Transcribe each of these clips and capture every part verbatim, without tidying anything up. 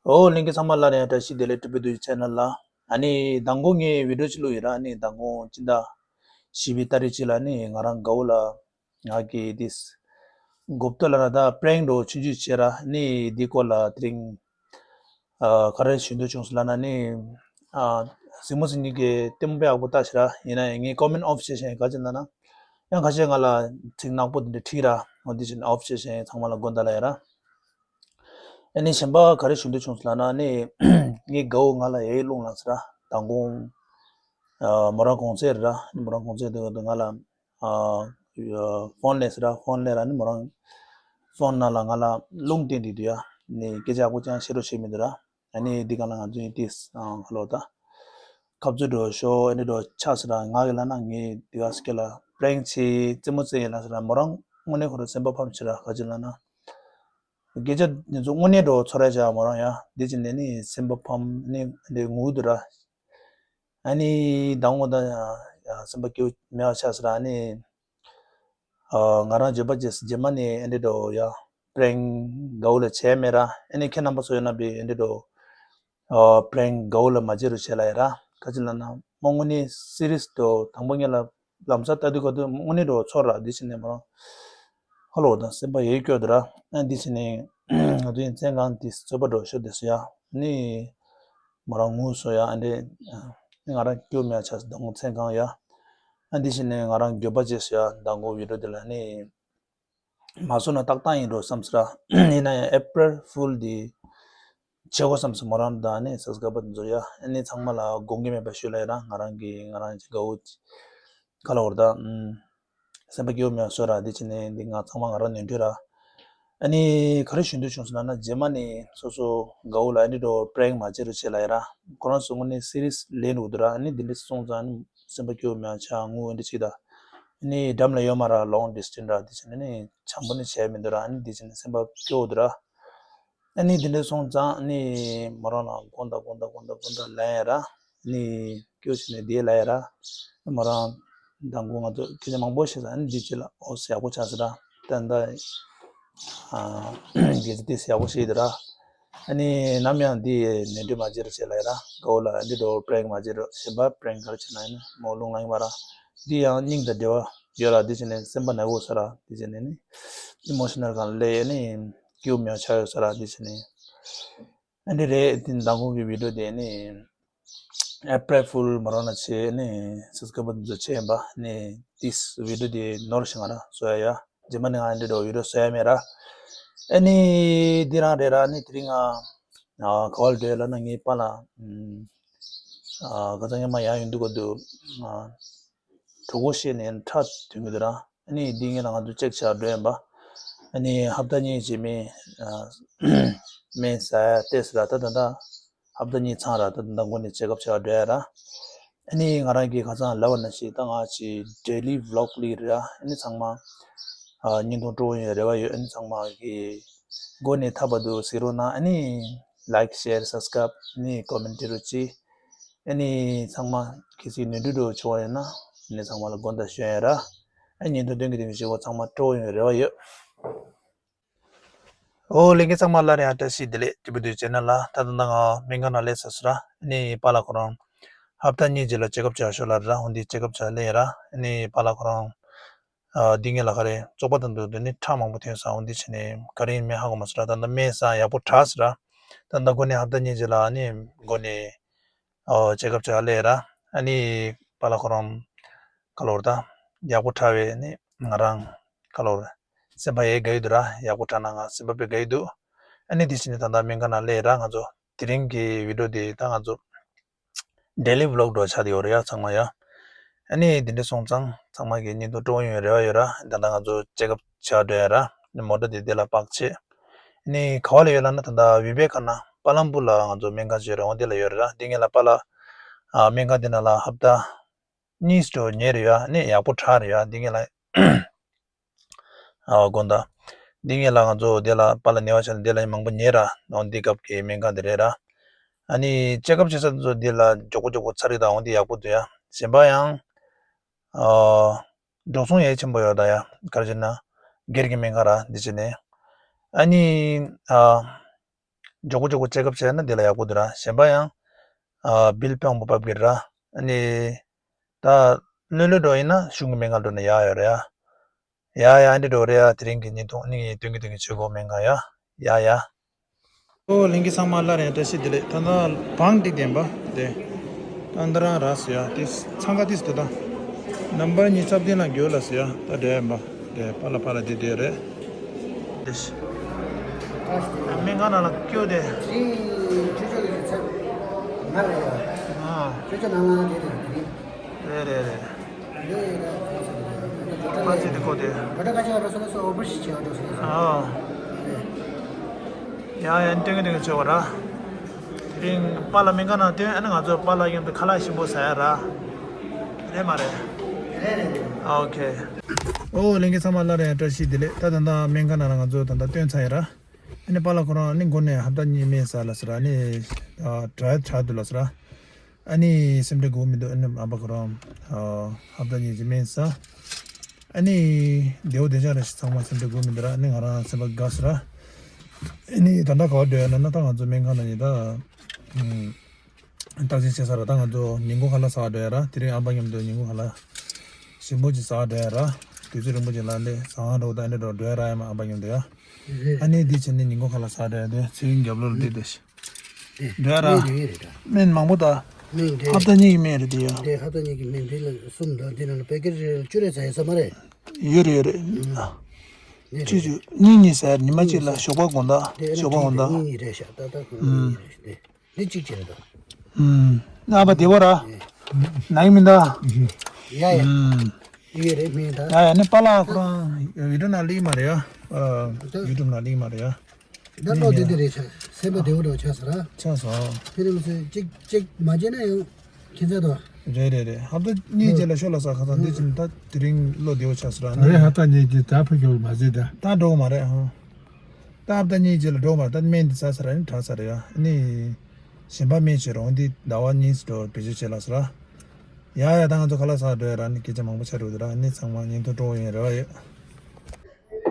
ཨོ་ལྷན་རྒྱས་ཚང་མ་ལ་ཡང་བཀྲ་ཤིས་བདེ་ལེགས། ཊི་བི་དུ་ཆེ་ནལ་ལ། ཨ་ནི་མདང་དགོང་ངས་བི་ཌིའོ་ཅིག་བླུགས་ཡིན་ར། ཨ་ནི་མདང་དགོང་སྤྱི་ཟླ་བཞི་པའི་ཏ་རིག་གཅིག་ལ་ནི་ང་རང་དགའ་བོ་ལ་ང་གི་དེ་གོབ་ཏོ་ལ་ན་ད་པྲེང་འགྲོ་ཆུང་ཆུང་བྱས་ར། ནི་འདི་སྐོར་ལ་དེ་རིང་ཨ་ག་རེ་ཞུ་འདོད་བྱུང་སོང་ལབ་ན་ནི། ཨ་གཟིགས་མོ་གཟིགས་མཁན་གྱི་ལྟད་མོ་དཔེ་ཡག་པོ་ལྟ་ཤག་ར། ཡིན་ན་ཡང་ངས་ཀོ་མེན་ཊི་ཨོཕ་བྱས་ཤིང་ག་ཅི་ལབ་ན། ཡང་ཁ་ཤས་ང་ལ་ཚིག་ནག་པོ་དེ་འདྲ་བྲིས་ར། འོ་དེ་བཞིན་ཨོཕ་བྱས་ཤིང་ཚང་མ་ལ་དགོངས་དག་ལབ་ཡ་ར། ཨ་ནི་གཞན་པ་ག་རེ་ཞུ་འདོད་བྱུང་སོང་ལབ་ན་ནི། ངའི་དགའ་བོ་ང་ལ་ཡ་ཡིག་རླུང་ལངས་ཟེར་ར། མདང་དགོང་ཨ་མོ་རང་གུང་སེང་རེད་ར། མོ་རང་གུང་སེང་དེ་ག་དུས་ང་ལ་ཨ་ཕོན་སླེབས་ཟེར་ར། ཕོན་སླེབས་ར་ནི་མོ་རང་ཕོན་ནང་ལ་ང་ལ་རླུང་བསྟན་དེ་དུས་ཡ། ནི་སྐད་ཆ་ཡག་པོ་ཅང་བཤད་རོགས་བྱས་མི་འདུག་ར། ཨ་ནི་འདི་ག་ལ་ང་ཚོ་ཡིན་ཏིས་ཨང་ཧ་ལོ་ད། ཁ་རྩོད་འགྲོ་ཤོག་ཨ་ནི་འགྲོ་ཆགས་ཟེར་ར། ང་གི་ལབ་ན་ངས་འདི་ག་སྐད་ལ་པྲེང་ཆེ་རྩེད་མོ་རྩེ་ཡིན་ལ་ཟེར་ར། མོ་རང་དངོས་གནས་ཁོ་རང་སེམས་པ་ཕམ་ཆེ་ར། ག་ཅི་ལབ་ན། སྐད་ཆ་འདི་ཚོ་དངོས་གནས་འགྲོ་ཚོར་ར་བྱ་མོ་རང་ཡ། འདི་ཅི་ནས་ནི་སེམས་པ་ཕམ་ནི་འདི་ངུ་འདུག་ར། ཨ་ནི་མདང་དགོང་ད་ཡ་སེམས་པ་སྐྱིད་པོ་མེད་པ་ཆགས་ཟེར་ར། ཨ་ནི། ཨ་ང་རང་འགྱོད་པ་སྐྱེས་སོང་། རྗེས་མ་ནས་ཨེ་འདྲ་འགྲོ་ཡ་པྲེང་དགའ་བོ་ལ་བྱས་མེད་ར། ཨ་ནི་ཁྱེད་རྣམ་པ་ཚོ་ཡོད་ན་བི་ཨེ་འདྲ་འགྲོ་ཨ་པྲེང་དགའ་བོ་ལ་མ་བྱེད་རོགས་བྱས་ལབ་ཡ་ར། ག་ཅི་ལབ་ན་མོ་དངོས་གནས་སི་རི་ཡས་འགྲོ། དང་པོ་ངེད་ལ་ལམ་སང་ལྟ་དུས་ག་དུས་དངོས་གནས་འགྲོ་ཚོར་ར། འདི་བྱས་ནས་མོ་རང་ཧ་ལོ་ད་སེམས་པ་ཡེ་སྐྱོ་འདུག་ར། ཨ་འདི་བྱས་ནས་ང་ཚོ་ཡིན་མཚན་གང་དེ་ཚོད་པ་འགྲོ་ཤོར་དེ་སོ་ཡ་ནི། མོ་རང་ངུ་སོང་ཡ། ཨ་འདྲེ་ང་རང་སྐྱོ་མེད་ཆགས་སོང་། མཚན་གང་ཡ། ཨ་འདི་བྱས་ནས་ང་རང་འགྱོད་པ་སྐྱེས་སོང་ཡ། མདང་དགོང་བི་ཌིའོ་དེ་ལ་ནི་མ་བཟོ་ན་ཏག་ཏག་ཡིན་འགྲོ་བསམ་སོང་ར། ཡིན་ན་ཡང་ཨེ་པྲིལ་ཕུལ་དེ་བྱེད་དགོས་བསམ་སོང་། མོ་རང་དང་ནི་སབ་སི་ཀ་རའི་བར་དེ་ཚོ་ཡ། ཨ་ནི་ཚང་མ་ལ་དགོངས་འགལ་མེད་པ་ཞུ་ལབ་ཡ་ར། ང་རང་གི་ང་རང་གི་དགའ་བོ་ག་ལ་བར་ད། སེམས་པ་སྐྱིད་པོ་མེད་པ་བཟོས་ར། འདི་བྱས་ནས་འདི་ང་ཚང་མ་ང་རང་ནོར་འཁྲུལ་ར། ཨ་ནི་ག་རེ་ཞུ་འདོད་བྱུང་སོང་ལབ་ན། རྗེས་མ་ནས་སོ་སོ་དགའ་བོ་ལ་ཨ་ནི་འགྲོ་པྲེང་མ་བྱེད་རོགས་བྱས་ལབ་ཡ་ར། ཁོ་རང་ཚོ་དངོས་གནས་སི་རི་ཡས་ལེན་འདུག་ར། ཨ་ནི་འདི་འདྲ་སོང་ཙང་ཨ་ནི་སེམས་པ་སྐྱིད་པོ་མེད་པ་ཆགས། ངུ་འདི་བྱེད་ད། ཨ་ནི་འགྲམ་ལ་ཡོད་མ་ར། ལོང་ཌི་སི་ཊེན་སི་ར། འདི་བྱས་ནས་ནི་བྱམས་པོ་ནི་བྱས་མི་འདུག་ར། ཨ་ནི་འདི་བྱས་ནས་སེམས་པ་སྐྱོ་འདུག་ར། ཨ་ནི་དེ་འདྲ་སོང་ཙང་ནི་མོ་རང་ལ་དགོངས་དག་དགོངས་དག་དགོངས་དག་དགོངས་དག་ལབ་ཡ་ར། ནི་སྐྱོ་བྱས་ནས་བསྡད་ལབ་ཡ་ར། མོ་རང་མདང་དགོང་ང་ཚོ་སྐད་ཆ་མང་པོ་བཤད་ས། ཨ་ནི་འདི་བྱས་ལ་ཨོ་ཡག་པོ་ཆགས་ཟེར་ར། ད་ད་ཨ་སྐད་ཆ་དེ་ཡག་པོ་བཤད་ཡོད་ར། ཨ་ནི་ནམ་ཡང་འདི་ནོར་འཁྲུལ་མ་བྱེད་རོགས་བྱས་ལབ་ཡ་ར། དགའ་བོ་ལ་འདི་འགྲོ་པྲེང་མ་བྱེད་རོགས། གཞན་པ་པྲེང་ག་རེ་བྱས་ན་ཡིན་ན་མོ་རླུང་ལངས་ཡོད་མ་ར། འདི་ཡང་སྙིང་དང་འབྲེལ་བ་ཡོད་ར། འདི་བྱས་ནས་སེམས་པ་ན་གི་ཡོད་ས་ར། འདི་བྱས་ནས་ནི་ཨི་མོ་ཤི་ནལ་སྒང་སླེབས་ནི་སྐྱིད་པོ་མེད་པ་ཆགས་ཡོད་ས་ར། འདི་བྱས་ནས་ཨ་འདི་རེད། འདི་མདང་དགོང་གི་བི་ཌིའོ་དེ་ནི་ཨེ་པྲིལ་ཕུལ་མོ་རང་ལ་བྱས་ནི་སབ་སི་ཀ་རའི་བར་དེ་ཚོ་བྱས་ཡིན་པ། ནི་ཏིས་བི་ཌིའོ་དེ་ནོར་ཞིག་ང་ར་བཟོ་ཡ་ཡ། རྗེས་མ་ནི་ང་འདི་འགྲོ་བི་ཌིའོ་བཟོ་ཡ་མེད་ར། ཨ་ནི་འདི་རང་རེད་ར། ནི་དེ་རིང་ང་ག་བ་ལ་འགྲོ་ཡ་ལབ་ན་ངའི་པཱ་ལགས་ཨ་ཁ་སང་ཉི་མ་ཡར་ཡོང་དུས་ག་དུས་གྲོད་ཁོག་བཤལ་ནས་ཁྲག་ཐོན་གི་འདུག་ར། ཨ་ནི་འདི་ངེད་ལ་ང་ཚོ་ཅེག་བྱ་འགྲོ་ཡིན་པ། ཨ་ནི་ཧབ་ཏ་གཉིས་རྗེས་མའི་ཨ་སྨན་ཟ་ཡ་ཏེས་ར། ད་ད་ད་ཧབ་ཏ་གཉིས་ཚང་ར། ད་ད་ད་འགོ་ནས་ཅེག་ཨབ་བྱ་བ་འགྲོ་ཡ་ར། ཨ་ནི་ང་རང་གིས་ཁ་སང་ལབ་པ་ནང་བཞིན་ད་ང་ཅིག་ཌེ་ལི་བི་ལོག་ལི་ར། ཨ་ནི་ཚང་མ་ཨ་བརྙན་ཐུང་སྤྲོ་པོ་ཡོང་བའི་རེ་བ་ཡོད། ཨ་ནི་ཚང་མ་གིས་འགོ་ནས་མཐའ་བར་དུ་གཟིགས་རོགས་གནང་། ཨ་ནི་ལའིཀ་ཤེར་སབ་སི་ཀ་རའིབ་ཨ་ནི་ཀོ་མེན་ཊི་རོགས་གྱིས། ཨ་ནི་ཚང་མ་གལ་སྲིད་ནོར་འཁྲུལ་འགྲོ་བྱུང་བ་ཡིན་ན་ཨ་ནི་ཚང་མ་ལ་དགོངས་དག་ཞུ་ཡ་ར། ཨ་ནི་བརྙན་ཐུང་སྟོན་གྱི་དེ་བཞིན་བཞི་བོ་ཚང་མ་སྤྲོ་པོ་ཡོང་བའི་རེ་བ་ཡོད། ཨོ་ལྷན་རྒྱས་ཚང་མ་ལ་ཡང་བཀྲ་ཤིས་བདེ་ལེགས། ཊི་བི་དུ་ཆེ་ནལ་ལ། ད་ད་ད་ང་སྨན་ཁང་ནང་སླེབས་ཚར་སོང་ར། ཨ་ནི་པཱ་ལགས་ཁོ་རང་ཧབ་ཏ་གཉིས་རྗེས་ལ་ཅེག་ཨབ་བྱ་ཤོག་ལབ་ར། འོ་འདི་ཅེག་ཨབ་བྱ་སླེབས་ཡ་ར། ཨ་ནི་པཱ་ལགས་ཁོ་རང་ཨ་འདི་ངེད་ལ་ག་རེ་བཙོག་པ་དང་འདུག་འདི་ནི་ཁྲག་མང་པོ་ཐོན་སོང་། འོ་འདི་བྱས་ནས་ག་རེ་ཡིན་མིན་ཧ་གོ་མ་སོང་ར། ད་ད་སྨན་ཟ་ཡག་པོ་དྲག་སོང་ར། ད་ད་འགོ་ནས་ཧབ་ཏ་གཉིས་རྗེས་ལ་ཨ་ནི་འགོ་ནས་ཨོ་ཅེག་ཨབ་བྱ་སླེབས་ར། ཨ་ནི་པཱ་ལགས་ཁོ་རང་ག་ལོར་ད་ཡག་པོ་དྲག་པས་ནི་ང་རང་ག་ལོར་སེམས་པ་ཡེ་དགའ་ཡི་འདུག་ར། ཡག་པོ་དྲག་ན་ང་སེམས་པ་དཔེ་དགའ་ཡི་འདུག། ཨ་ནི་དེ་བཞིན་ད་ལྟ་སྨན་ཁང་ནང་སླེབས་ར། ང་ཚོ་དེ་རིང་གི་བི་ཌིའོ་དེ་ད་ང་ཚོ་ཌེ་ལི་བི་ལོག་འདྲ་ཆགས་ཡོད་རེད་ཡ། ཚང་མ་ཡ། ཨ་ནི་དེ་འདྲ་སོང་ཙང་ཚང་མ་གི་བརྙན་ཐུང་སྤྲོ་པོ་ཡོང་བའི་རེ་བ་ཡོད་ར། ད་ལྟ་ང་ཚོ་ཅེག་ཨབ་བྱ་འགྲོ་ཡ་ར། ཨ་ནི་མོ་ཊ་དེ་དེ་ལ་པག་བྱས། ཨ་ནི་ག་བ་ལ་ཡོད་ལབ་ན་ད་ལྟ་བི་བེ་ཀ་ན་པ་ལམ་པུར་ལ་ང་ཚོ་སྨན་ཁང་ཅིག་ཡོད་ར། འོ་དེ་ལ་ཡོད་རེད་ར། དེ་ངེད་ལ་པཱ་ལགས་ཨ་སྨན་ཁང་དེ་ནང་ལ་ཧབ་ཏ་གཉིས་འགྲོ་ཉལ་རེད་ཡ། ཨ་ནི་ཡག་པོ་དྲག་རེད་ཡ། དེ་ངེད་ལ་ཨ་དགོངས་དག། འདི་ངེད་ལ་ང་ཚོ་འདི་ལ་པཱ་ལགས་ཉེ་བ་ཆགས་ནས་འདི་ལ་མང་པོ་ཉལ་ར། འོ་འདི་སྐབས་ཀྱི་སྨན་ཁང་དེ་རེད་ར། ཨ་ནི་ཅེག་ཨབ་བྱེད་ས་དེ་ཚོ་འདི་ལ་མགྱོགས་པོ་མགྱོགས་པོ་ཚར་གི་དང་འོ་འདི་ཡག་པོ་འདུག་ཡ། གཞན་པ་ཡང་ཨ་འགྲོ་སོང་ཡ་ཆེན་པོ་ཡོད་ད་ཡ། ག་རེ་བྱས་ན་སྒེར་གྱི་སྨན་ཁང་ར་འདི་བྱས་ནས། ཨ་ནི་ཨ་ མགྱོགས་པོ་མགྱོགས་པོ་ཅེག་ཨབ་བྱས་ན་འདི་ལ་ཡག་པོ་འདུག་ར། གཞན་པ་ཡང་ཨ་བིལ་དཔེ་མང་པོ་ཕབ་ཀྱི་ར། ཨ་ནི་ད་ལྷོད་ལྷོད་འགྲོ་ཡིན་ན་གཞུང་གི་སྨན་ཁང་འགྲོ་ན་ཡག་ཡོད་རེད་ཡ། ཡ་ཡ། འདི་འགྲོ་རེད་ཡ། དེ་རིང་གི་བརྙན་ཐུང་ནི་སྟོན་གི་སྟོན་གི་བྱེད་དགོས་སྨན་ཁང་ཡ། ཡ་ཡ། ཨོ་ལྷན་རྒྱས་ཚང་མ་སླར་ཡང་བཀྲ་ཤིས་བདེ་ལེགས། ད་ལྟ་བང་སྒྲིག་བསྡད་པ་དེ། ད་འདི་རང་རག་སོང་ཡ། དེ་འཚང་ཁ་དེ་སུ་ད། ནམ་བར་གཉིས་རྩ་བདུན་ལ་འགྱོད་ལ་སོང་ཡ། ད་འདྲ་ཡིན་པ་དེ། པཱ་ལགས་པཱ་ལགས་དེ་དེ་རེད། དེ་སྨན་ཁང་ནང་ལ་སྐྱོད་དེ། དེ་རིང་ཆུ་ཚོད་ཀྱི་ཚད་མ་རེད་ཡ། ཨ། ཆུ་ཚོད་ནང་ལ་དེ་རེད། དེ་རིང་། རེད་རེད་རེད། ཕ་ཚིག་དེ་ཁོ་དེ། ཨ། ཡང་ཡང་སྟོན་གི་སྟོན་གི་བྱེད་པ་ར། དེ་རིང་པཱ་ལགས་སྨན་ཁང་ནང་སྟོན། ཨ་ནི་ང་ཚོ་པཱ་ལགས་མཉམ་དུ་ཁ་ལག་ཞིམ་པོ་ཟ་ཡ་ར། རེད་མ་རེད། ཨ། ཨོ་ཁེ། ཨོ་ལྷན་རྒྱས་ཚང་མ་སླར་ཡང་བཀྲ་ཤིས་བདེ་ལེགས། ད་ད་ལྟ་སྨན་ཁང་ནང་ལ་ང་ཚོ་ད་ལྟ་སྟོན་ཚར་ཡ་ར། ཨ་ནི་པཱ་ལགས་ཁོ་རང་ཨ་ནི་འགོ་ནས་ཧབ་ཏ་གཉིས་སྨན་ཟ་ལབ་ཟེར། ཨ་ནི་ཨ་དྲག་དྲག་འདུག་ལབ་ཟེར། ཨ་ནི་སེམས་ཁྲལ་དགོས་མི་འདུག་ཨ་ནི་ཨ་ཕ་ཁོ་རང་ཨ་ཧབ་ཏ་གཉིས་ཀྱི་སྨན་ཟ། ཨ་ནི་བདེ་པོ་བདེ་འཇགས་རེད་ཤག་ཚང་མ་སེམས་ཁྲལ་དགོས་མི་འདུག་ར། ཨ་ནི་ང་རང་སེམས་པ་དགའ་སོང་ར། ཨ་ནི་ད་ལྟ་ག་པར་འགྲོ་ཡ་ལབ་ན། ད་ང་ཚོ་སྨན་ཁང་ནང་ནས་ད་ཨམ་བརྟག་དཔྱད་བྱས་ཚར་ར། ད་ང་ཚོ་ཉིན་གུང་ཁ་ལག་ཟ་བར་འགྲོ་ཡ་ར། དེ་རིང་ཨ་ཕ་མཉམ་དུ་ཉིན་གུང་ཁ་ལག་ཞིམ་པོ་ཅིག་ཟ་བར་འགྲོ་ཡ་ར། དུས་ཚོད་རིང་པོ་ཅིག་ལ་ལས་ཟ་ཁང་འགྲོ་དང་ཨ་ནི་འགྲོ་འགྲོ་ཡ་ར། ཡ་མ་ཨ་ཕ་མཉམ་དུ་ཡ། ཨ་ནི་འདི་བྱས་ནས་ཉིན་གུང་ཁ་ལག་ཟ་བར་འགྲོ་ཡ་དེ་ཚེ་རིང་རྒྱབ་ལོགས་ལ་བསྡད་དེ། འདྲ་ར། སྨན་མང་པོ་ད། སྨན་དེ་ཧབ་ཏ་གཉིས་ཀྱི་སྨན་རེད་དེ་ཡ། འདི་ཧབ་ཏ་གཉིས་ཀྱི་སྨན་འདི་ལ་གསུམ་དང་འདི་ནང་ལ་པེ་ཀེ་ཊི་རེ་བཅུ་རེ་ཚ་ཡོད་ས་མ་རེད། ཡོད་རེད་ཡོད་རེད། བཅུ་བཅུ་གཉིས་གཉིས་ཟེར། ཉི་མ་གཅིག་ལ་ཞོགས་པ་དགོང་དག་ཞོགས་པ་དགོང་དག་གཉིས་གཉིས་རེད་ཤག་ད་ལྟ་ཁོ་གཉིས་རེད་ཤག་འདི་གཅིག་བྱས་རེད་ད། ཨ་ཕ་བདེ་པོ་ར། ན་གི་མིན་ད། ཡ་ཡ། ཡོད་རེད་སྨན་ད། ཡ་ཡ། ནི་པཱ་ལགས་ཁོ་རང་ཡུ་ཊུབ་ནང་སླེབས་མ་རེད་ཡ། ཡུ་ཊུབ་ནང་སླེབས་མ་རེད་ཡ། ད་ལོ་དེ་དེ་རེད་ཤག་སེམས་པ་བདེ་པོ་འདྲ་ཆགས་སོང་ར། ཆགས་སོང་། དེ་རིང་སེ་གཅིག་གཅིག་མ་བྱས་ན་ཡང་ཁྱད་མཚར་དོ། རེད་རེད་རེད། ཧབ་ཏ་གཉིས་རྗེས་ལ་ཤོག་ལབ་ས། ཁ་སང་འདི་ཕྱིན་ད་དེ་རིང་ལོ་བདེ་པོ་ཆགས་སོང་ར། ད་རེས་ཧབ་ཏ་གཉིས་རྗེས་ད་ཕ་གི་མ་ཟེར་ད། ད་འགྲོ་གི་མ་རེད་ཧང་། ད་ཧབ་ཏ་གཉིས་རྗེས་ལ་འགྲོ་གི་མ་རེད། ད་སྨན་འདི་ཟ་ཚར་ར་ནི་དྲག་ཚར་ར་ཡ། ཨ་ནི་གཞན་པ་སྨན་བྱེད་རོགས། འདི་ཟླ་བ་གཉིས་སུ་འགྲོ་བེད་སྤྱོད་བྱེད་ལབ་ས་ར། ཡ་ཡ། ད་ང་ཚོ་ཁ་ལག་ཟ་འགྲོ་ཡ་ར། ནི་སྐད་ཆ་མང་པོ་ཆགས་འགྲོ་འདུག་ར། ནི་ཚང་མ་བརྙན་ཐུང་སྤྲོ་བོ་ཡིན་རེ་བ་ཡོད།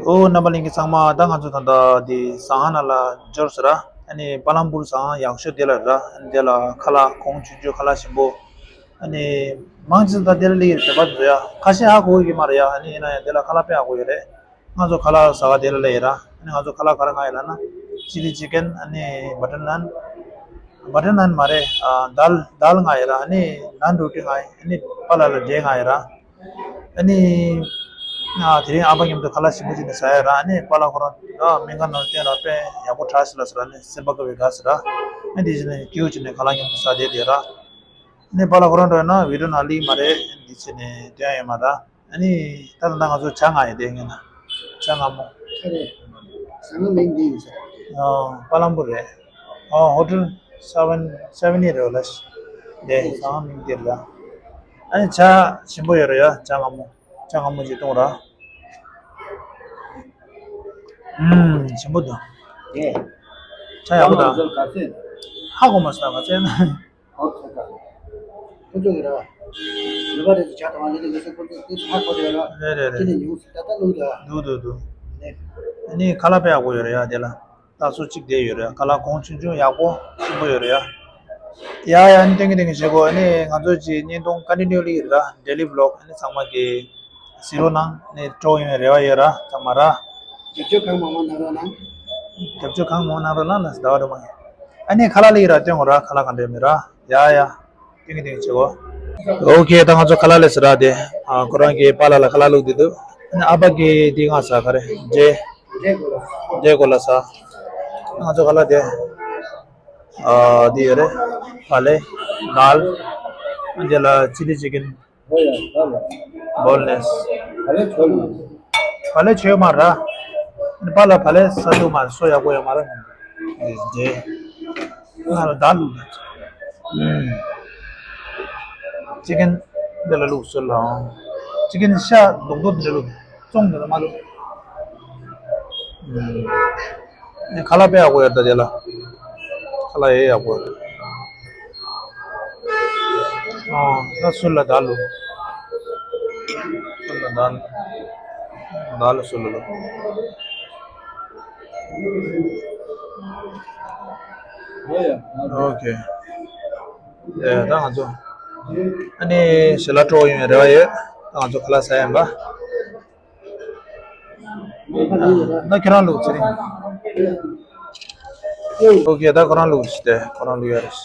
ཨོ་རྣམ་པ་ལྷན་རྒྱས་ཚང་མ། ད་ང་ཚོ་ད་ལྟ་འདི་ཟ་ཁང་ནང་ལ་འབྱོར་སོང་ར། ཨ་ནི་པ་ལམ་པུར་ཟ་ཁང་ཡག་ཤོས་དེ་ལ་ར། ཨ་ནི་དེ་ལ་ཁ་ལག་གོང་ཆུང་ཆུང་ཁ་ལག་ཞིམ་པོ། ཨ་ནི་མང་ཆེ་ད་དེ་ལ་སླེབས་ཡོད་རེད་པ། ཡ་ཁ་ཤས་ཧ་གོ་གི་མ་རེད་ཡ། ཨ་ནི་ཡིན་ན་ཡང་དེ་ལ་ཁ་ལག་དཔེ་ཧ་གོ་ཡོད་རེད། ང་ཚོ་ཁ་ལག་ཟ་ག་དེ་ལ་སླེབས་ཡོད་ར། ཨ་ནི་ང་ཚོ་ཁ་ལག་ག་རེ་མངགས་ཡོད་ལབ་ན། ཅི་ལི་ཅི་ཀན། ཨ་ནི་བ་ཊར་ནན། བ་ཊར་ནན་མ་རེད། ཨ་དཱལ་དཱལ་མངགས་ཡོད་ར། ཨ་ནི་ནན་རོ་ཊི་མངགས་ཡོད། ཨ་ནི་པཱ་ལགས་ལ་འབྲས་མངགས་ཡོད་ར། ཨ་ནི་ང་དེ་རིང་ཨ་ཕ་མཉམ་དུ་ཁ་ལག་ཞིམ་པོ་བྱས་ནས་ཟ་ཡོད་ར། ཨ་ནི་པཱ་ལགས་ཁོ་རང་ཨ་སྨན་ཁང་ནང་བསྟན་ར། དཔེ་ཡག་པོ་དྲག་ཤག་ལབ་ཟེར་ར། ཨ་ནི་སེམས་པ་དགའ་བའི་དགའ་ཟེར་ར། ཨ་ནི་དེ་བྱས་ནས་སྐྱིད་པོ་བྱས་ནས་ཁ་ལག་མཉམ་དུ་ཟ་བསྡད་དེ་ར། ཨ་ནི་པཱ་ལགས་ཁོ་རང་འགྲོ་ཡོད་ན་བི་ཌིའོ་ནང་སླེབས་མ་རེད། འདི་བྱས་ནས་སྟོན་ཡོད་མ་རེད། ཨ་ནི་ད་ད་ལྟ་ང་ཚོ་ཇ་མངགས་ཡོད་དེ། ངས་ན་ཇ་མངར་མོ། ཁ་རེད། ཟ་ཁང་མིང་འདི་ཡིན་ས་རེད། ཨ་པ་ལམ་པུར་རེད། ཨ་ཧོ་ཊེལ་སེ་ཝན་སེ་ཝན་ཨི་རེད་ལ། དེ་ཟ་ཁང་མིང་འདི་རེད། ཨ་ནི་ཇ་ཞིམ་པོ་ཡོད་རེད་ཡ། ཇ་མངར་མོ། ཇ་མངར་མོ་ཅིག་བཏུང་ར། ཨུམ་ཞིམ་པོ་འདུག་དེ་ཇ་ཡག་པོ་འདུག་ཧ་གོ་མ་སོང་། ག་ཚད་ན། ཨོ་ཁ་ཁ། ཁོ་ཚོ་གི་ར། ནུས་པ་རེད་ཅེས་བྱ་དང་བ་ལས་ལས་ངེས་སེ་ཁོ་ཚོ་དེ་ཧ་གོ་དེ་ར། རེད་རེད་རེད། དེ་ནས་ཉུང་སུ་ད་ལྟ་ལུག་ད། འདུག་འདུག་འདུག་ནས། ཨ་ནི་ཁ་ལག་དཔེ་ཡག་པོ་ཡོད་རེད་ཡ། དེ་ལ་ད་སོ་གཅིག་དེ་ཡོད་རེད། ཁ་ལག་གོང་ཆུང་ཆུང་ཡག་པོ་ཞིམ་པོ་ཡོད་རེད་ཡ། ཡ་ཡ། ཨ་ནི་ཏན་གི་ཏན་གི་བྱེད་དགོས། ཨ་ནི་ང་ཚོ་གི་བརྙན་ཐུང་ཀོན་ཊི་ནིའུ་ལི་ར། ཌེ་ལི་བི་ལོག་ཨ་ནི་ཚང་མ་གི་གཟིགས་རོགས་གནང་། ནི་སྤྲོ་ཡོང་བའི་རེ་བ་ཡོད་ར་ཚང་མ་ར། རྒྱབ་སྐྱོར་གང་མང་མང་གནང་རོགས་གནང་། རྒྱབ་སྐྱོར་གང་མང་གནང་རོགས་གནང་ལ་ཟླ་བ་རེ་མ་ཡིན། ཨ་ནི་ཁ་ལག་ལ་ཡི་ར་སྟོན་གོ་ར། ཁ་ལག་ག་འདྲ་མི་ར། ཡ་ཡ། ཏིང་ཏིང་བྱེད་གོ། ཨོ་ཁེ། ད་ང་ཚོ་ཁ་ལག་ལས་ར་དེ། ཨ་ཁོ་རང་གི་པཱ་ལགས་ལ་ཁ་ལག་བླུགས་དེ་འདུག་ཨ་ནི་ཨ་ཕ་གི་དེ་ང་ཟ་ག་རེ། འབྲས། འབྲས་གོ་ལ་ཟ། ང་ཚོ་ཁ་ལག་དེ། ཨ་དེ་ཡོད་རེད། ཕ་ལེ། དཱལ། ཨ་དེ་ལ་ཅི་ལི་ཅི་ཀན། བོན་ལེས། བ་ལེ་ཆོས་མ་ར། པཱ་ལགས་བ་ལེ་ཟ་ཐུབ་མ་རེད། སོ་ཡག་པོ་ཡོད་མ་རེད། ང་ལ་ད་ལུག་ཅི་ཀན་འདི་ལ་ལུག་སོ་ལ། ཅི་ཀན་ཤ་རྡོག་རྡོག་འདི་ལུག་བཙོང་འདི་ལ་མ་ལུག་ཨ་ནི་ཁ་ལག་དཔེ་ཡག་པོ་ཡོད་ད་དེ་ལ། ཁ་ལག་ཡེ་ཡག་པོ་ཡོད། ཨ་ད་སུ་ལ་ད་ལུ། སུ་ལ་ད་ལུ། ད་ལུ་སུ་ལ་ལུ། ཨོ་ཁེ། ཨེ་ད་ང་ཚོ་ཨ་ནི་ཞལ་ལག་སྤྲོ་བ་ཡོང་བའི་རེ་བ་ཡོད། ད་ང་ཚོ་ཁ་ལག་ཟ་ཡིན་པ། ན་ཁྱེད་རང་ལུགས་ཚེ་རིང་། ཨོ་ཁེ། ད་ཁོ་རང་ལུགས་ཞིག་སྟེ་ཁོ་རང་ལུགས་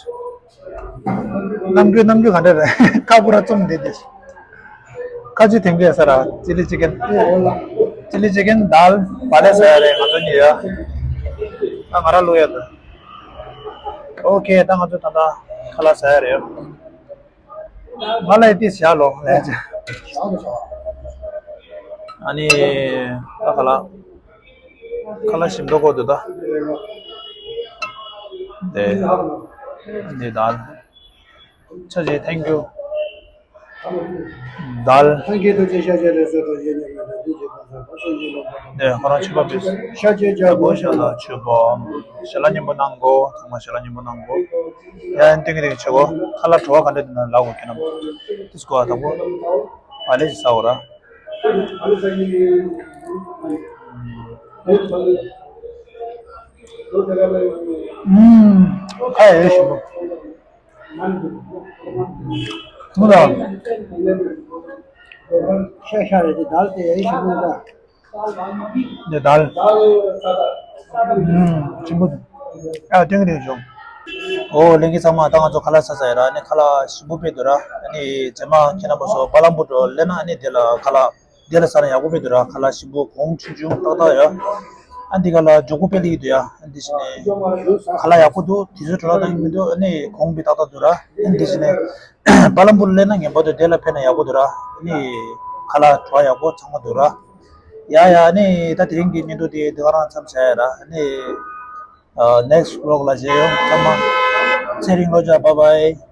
ཡ་རེད། རྣམ་འགྱུར་རྣམ་འགྱུར་ག་འདྲ་རེད། ཁ་པོ་ར་བཙུམ་བསྡད་དེ། ཁ་ཆུ་དེང་གི་ས་ར་ཅི་ལི་ཅི་ཀན། ཅི་ལི་ཅི་ཀན་དཱལ་བ་ལེ་ཟ་ཡ་རེད། ང་ཚོ་གཉིས་ཡ། ད་ང་རང་ལུགས་ཡ་ད། ཨོ་ཁེ། ད་ང་ཚོ་ད་ལྟ་ཁ་ལག་ཟ་ཡ་རེད། ང་ལ་ཡི་ཏི་ཞག་ལོ་ལས་ཅི། ཨ་ནི་ད་ཁ་ལག་ཁ་ལག་ཞིམ་མདོག་གོ་འདུག་ད། དེ་འདི་ད་ཆ་ཅེ། Thank you། དཱལ། ཐང་གི་ཐུགས་རྗེ་ཤ་ཆེ་ལེགས་སོ། ཐུགས་རྗེ་ཉེ་མི་ལ་འདི་ཅེས་པ་ཟེར་བ་སོ་ཡིན་ལོ། དེ་ཁོ་རང་མཆོད་པ་ཕུལ། ཤ་ཆེ་ལྕགས་པོ་ཤ་ལ་མཆོད་པ། ཞལ་ལག་མཉེས་པོ་གནང་གོ། ཚང་མ་ཞལ་ལག་མཉེས་པོ་གནང་གོ། ཡ་ཡན་ཏིང་རིང་ཆེ་གོ། ཁ་ལག་བྲོ་བ་ག་འདྲ་འདུག་ན་ལག་གོ་ཁྱེད་རྣམས་དུས་སྐོར་བ་དང་པོ་བ་ལེ་ཞིག་ཟ་འོ་ར། ཨུམ། ཁ་ཡ་ཡོད་ཞིམ་པོ། མོ་ལ། ཤ་ཤ་རེད་དེ་དཱལ་དེ་ཡ་ཞིམ་པོ་འདྲ། འདི་དཱལ། ཨུམ། ཆེན་པོ་འདུག་ཨ་ཏིང་རིང་བྱུང་། ཨོ་ལྷན་རྒྱས་ཚང་མ། ད་ང་ཚོ་ཁ་ལག་ཟ་ཟ་ཡ་ར། ཨ་ནི་ཁ་ལག་ཞིམ་པོ་དཔེ་འདུག་ར། ཨ་ནི་རྗེས་མ་ཁྱེད་རྣམ་པ་ཚོ་བ་ལམ་བུ་འགྲོ་སླེབས་ན་ཨ་ནི་དེ་ལ་ཁ་ལག་དེ་ལ་ཟ་ན་ཡག་པོ་དཔེ་འདུག་ར། ཁ་ལག་ཞིམ་པོ་གོང་ཆུང་ཆུང་ཏག་ཏག་ཡ། ཨ་འདི་ག་ལ་མགྱོགས་པོ་དཔེ་སླེབས་ཀྱི་འདུག་ཡ། ཨ་འདི་བྱས་ནས་ཁ་ལག་ཡག་པོ་འདུག་དུས་ཚོད་འཕྲོ་བརླག་གཏོང་གི་མི་འདུག་ཨ་ནི་གོང་སྤེལ་ཏག་ཏག་འདུག་ར། ཨ་འདི་བྱས་ནས་བ་ལམ་བུ་སླེབས་ན་ངེས་པར་དུ་དེ་ལ་ཕེབས་ན་ཡག་པོ་འདུག་ར། ཨ་ནི་ཁ་ལག་བྲོ་བ་ཡག་པོ་ཚང་མ་འདུག་ར། ཡ་ཡ། ཨ་ནི་ད་དེ་རིང་གི་བརྙན་ཐུང་དེ་འདི་ག་རང་མཚམས་བཞག་ཡ་ར། ཨ་ནི་next vlog ལ་མཇལ་ཡོང་། ཚང་མ་ཚེ་རིང་ལོ་བརྒྱ། bye bye།